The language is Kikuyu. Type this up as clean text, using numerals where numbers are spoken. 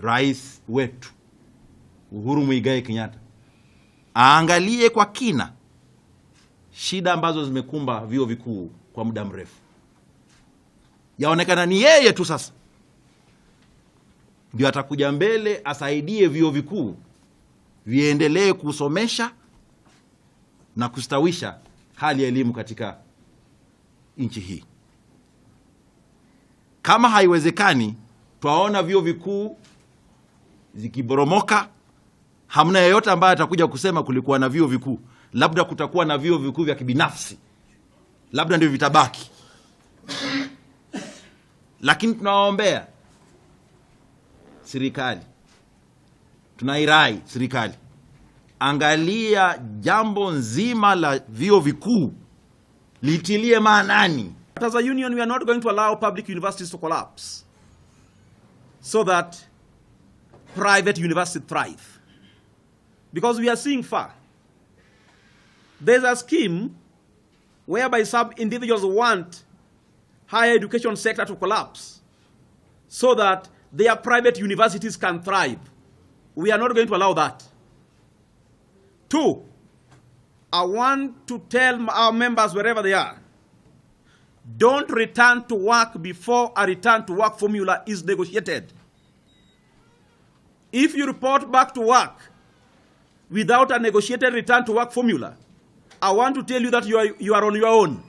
Rais wetu Uhuru Muigai Kenyatta aangalie kwa kina shida ambazo zimekumba vyuo vikuu kwa muda mrefu. Yaonekana ni yeye tu sasa ndio atakuja mbele asaidie vyuo vikuu viendelee kusomesha na kustawisha hali ya elimu katika nchi hii. Kama haiwezekani, twaona vyuo vikuu zikiboromoka, hamna yeyote ambaye atakuja kusema kulikuwa na vyuo vikuu. Labda kutakuwa na vyuo vikuu vya kibinafsi, labda ndio vitabaki, lakini tunawaombea serikali, tunairai serikali, angalia jambo nzima la vyuo vikuu litilie maanani. But as a union, we are not going to allow public universities to collapse so that private universities thrive. Because we are seeing far. There's a scheme whereby some individuals want higher education sector to collapse so that their private universities can thrive. We are not going to allow that. Two, I want to tell our members wherever they are, don't return to work before a return to work formula is negotiated. If you report back to work without a negotiated return to work formula, I want to tell you that you are on your own.